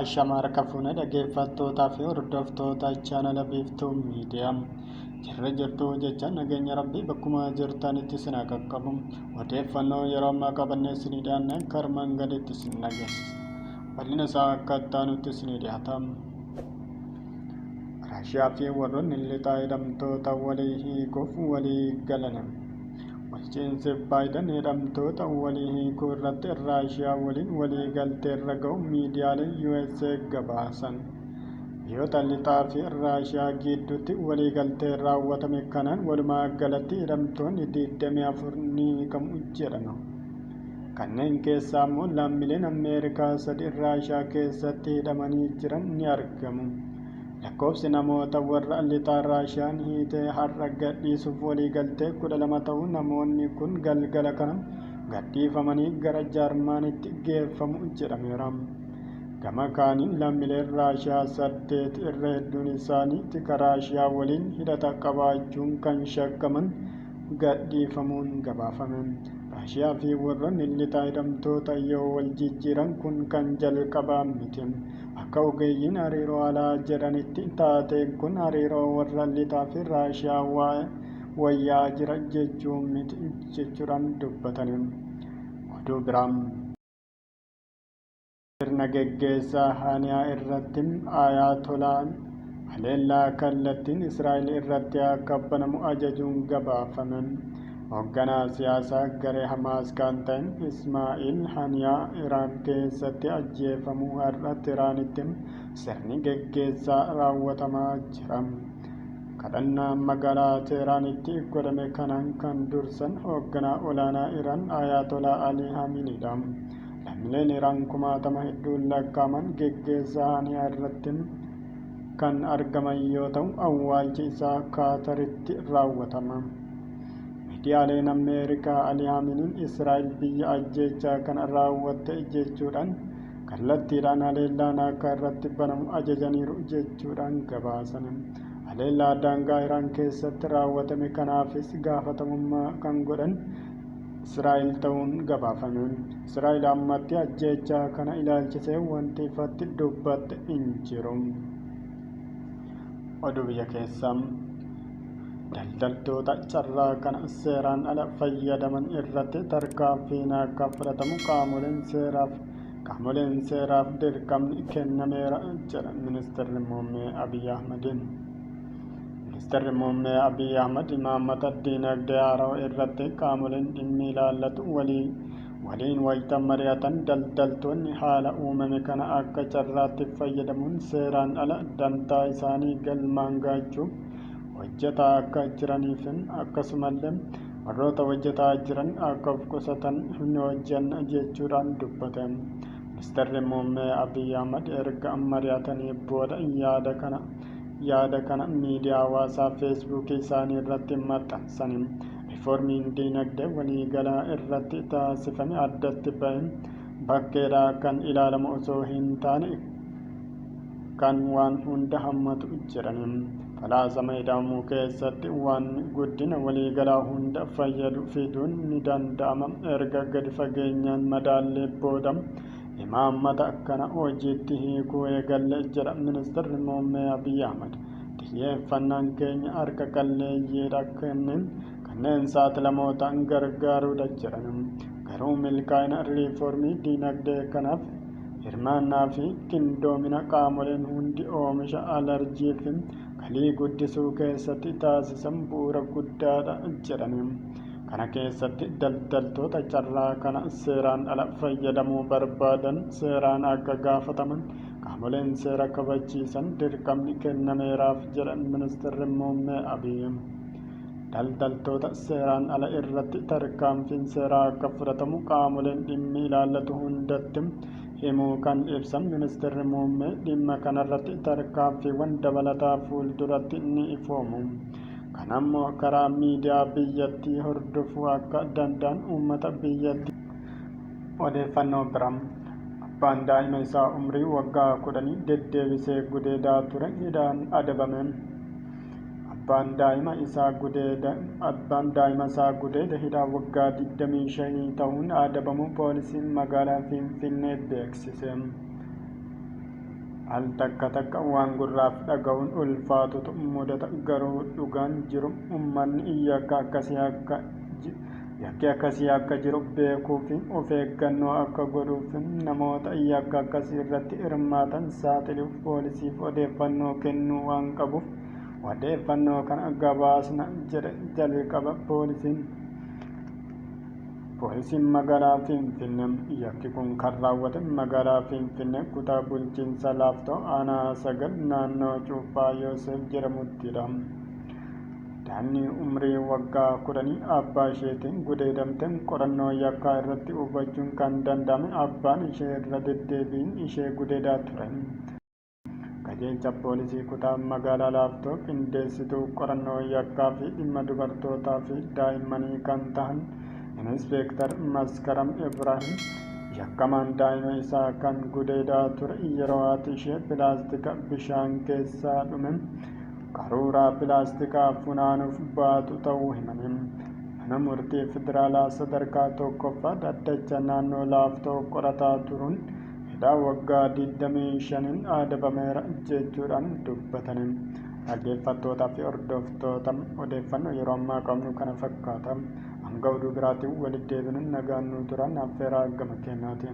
Ashama harka fuune dhaggeeffattootaa fi hordoftoota chaanala Biiftuu Miidiyaa. Jirra jirtu jecha nageenya Rabbii bakkuma jirtanitti isin haa qaqqabu. Odeeffannoo yeroo ammaa qabannee isinii dhiyaanne karmaan gaditti isin dhageessisa. Bal'ina isaa akka itti aanutti isinii dhiyaata. Raashiyaa fi warroonni lixaa hidhamtoota walii hiikuuf walii galan. Bulchiinsi Baayidan hidhamtoota walii hiikuu irratti Raashiyaa waliin walii galteerra ga'u miidiyaaleen USA gabaasan. Biyyoota lixaa fi Raashiyaa gidduutti waliigaltee raawwatame kanaan walumaa galatti hidhamtoonni 24 ni hiikamu jedhama. Kanneen keessaa immoo lammiileen Ameerikaa sadi Raashiyaa keessatti hidhamanii jiran ni argamu. Lakkoofsi namoota warra lixaa Raashiyaan hiitee har'a gadhiisuuf waliigaltee 12 ta'uu namoonni kun galgala kana gadhiifamanii gara Jaarmaanitti geeffamu jedhameera. Gama kaaniin lammiileen Raashiyaa 8 irra hedduun isaanii tika Raashiyaa waliin hidhata qabaachuun kan shakkaman gadhiifamuun gabaafame. Raashiyaa fi warroonni lixaa hidhamtoota yoo wal jijjiiran kun kan jalqabaa miti. Akka ogeeyyiin hariiroo alaa jedhanitti taateen kun hariiroo warra lixaa fi Raashiyaa wayyaa jira jechuu miti jechuudhaan dubbatani. Oduu biraa. Sirna geggeessaa Haaniyaa irratti Ayaatolaan haleellaa kallattiin Israa'el irratti akka banamu ajajuun gabaafame. Hoogganaa siyaasaa garee Hamaas kan ta'e Ismaa'il Haniyaa Iraan keessatti ajjeefamuu har'a Tehraanitti sirni geggeessaa raawwatamaa jira. Kadhannaa magaalaa Tehraanitti godhame kanaan kan dursan hoogganaa olaanaa Iraan Ayaatolaa Alii Haaminiidha. Lammiileen Iraan kumaatama hedduun lakkaa'aman geggeessaa Haniyaa irratti kan argaman yoo ta'u, awwaalchi isaa Kaataritti raawwatama. Miidiyaaleen Ameerikaa Ali Haaminiin Israa'el biyya ajjeechaa kana raawwatte jechuudhaan kallattiidhaan haleellaan akka irratti banamu ajajaniiru jechuudhaan gabaasan. Haleellaa daangaa Iraan keessatti raawwatame kanaafis gaafatamummaa kan godhan Israa'el ta'uun gabaafame. Israa'el ammatti ajjeechaa kana ilaalchisee wanti ifatti dubbatte hin jiru. Oduu biyya keessaa. Daldaltoota carraa kana seeraan ala fayyadaman irratti tarkaanfiin akka fudhatamu qaamoleen seeraaf dirqamni kennameera jedha Ministeerri Muummee Abiy Ahmad. Ministeerri Muummee Abiy Ahmad imaammata diinagdee haarawaa irratti qaamoleen dhimmi ilaallatu waliin wayita mari'atan, daldaltoonni haala uumame kana akka carraatti fayyadamuun seeraan ala dantaa isaanii galmaan gaachuuf hojjetaa akka jiraniif, akkasumallee warroota hojjetaa jiran akka of qusatan ni hojjenna jechuudhaan dubbate. Ministeerri Muummee Abiy Ahmad erga mari'atanii booda yaada kana miidiyaa hawaasaa Feesbuukii isaanii irratti maxxansani. Riiformiin diinagdee waliigalaa irratti taasifame addatti ba'e bakkeedhaa kan ilaalamu osoo hin taane kan waan hunda hammatu jedhani. Falaasama ida'amuu keessatti waan guddina waliigalaa hunda fayyadu fiduun ni danda'ama. Erga gadi fageenyaan madaallee booda imaammata kana hojiitti hiikuu eegalle jedha Ministeerri Muummee Abiy Ahmad. Xiyyeeffannaan keenya harka qalleeyyiidha, kanneen saaxilamoo ta'an gargaaruudha jedhan. Garuu milkaa'ina riiformii diinagdee kanaaf hirmaannaa fi qindoomina qaamoleen hundi oomisha alergii fi galii guddisuu keessatti taasisan bu'uura guddaadha jedhani. Kana keessatti daldaltoota carraa kana seeraan ala fayyadamuu barbaadan seeraan akka gaafataman qaamoleen seera kabachiisan dirqamni kennameeraaf jedhan Ministeerri Muummee Abiy. Daldaltoota seeraan ala irratti tarkaanfiin seeraa akka fudhatamu qaamoleen dhimmi ilaallatu hundatti himuu kan ibsan Ministeerri Muummee, dhimma kanarratti tarkaanfiiwwan dabalataa fuulduratti ni ifoomu. Kanammoo karaa miidiyaa biyyattii hordofuu akka danda'an uummata biyyattii. Odeeffannoo biraa. Abbaan daa'ima isaa umrii waggaa 10 deddeebisee gudeedaa ture hidhaan adabame. Abbaan daa'ima isaa gudeede hidhaa waggaa 25 ta'uun adabamuu poolisiin magaalaa Finfinnee beeksise. Al takka takka waan gurraaf dhaga'uun ulfaatutu mudata, garuu dhugaan jiru ummanni yakka akkasii akka yakki akkasii akka jiru beekuu fi of eeggannoo akka godhuuf namoota yakka akkasii irratti hirmaatan saaxiluuf poolisiif odeeffannoo kennuu waan qabuuf odeeffannoo kana gabaasna jedhe jalqaba poolisiin. Poolisiin magaalaa Finfinnee yakki kun kan raawwate magaalaa Finfinnee kutaa bulchiinsa Laaftoo aanaa 9 naannoo Cuuphaa Yooseef jedhamuttidha. Daa'imni umrii waggaa kudhanii abbaa isheetiin gudeedamte qorannoo yakkaa irratti hubachuun kan danda'ame abbaan ishee irra deddeebiin ishee gudeedaa ture. Qajeelcha Poolisii Kutaa Magaalaa Laaftoo Qindeessituu Qorannoo Yakkaa fi Dhimma Dubartootaa fi Daa'immanii kan tahan Inispeektar Maskaram Ibraahim yakkamaan daa'ima isaa kan gudeedaa ture yeroo haati ishee pilaastika bishaan keessaa dhume qaruuraa pilaastikaa funaanuuf baatu ta'uu himani. Mana Murtii Federaalaa Sadarkaa Tokkoffaa Dhaddacha Naannoo Laaftoo qorataa turuun hidhaa waggaa 25n adabameera jechuudhaan dubbatani. Dhaggeeffattootaa fi hordoftoota, odeeffannoo yeroo ammaa qabnu kana fakkaata. Hanga oduu biraatiin walitti deebinu nagaan nuu turan affeeraa gama keenyaati.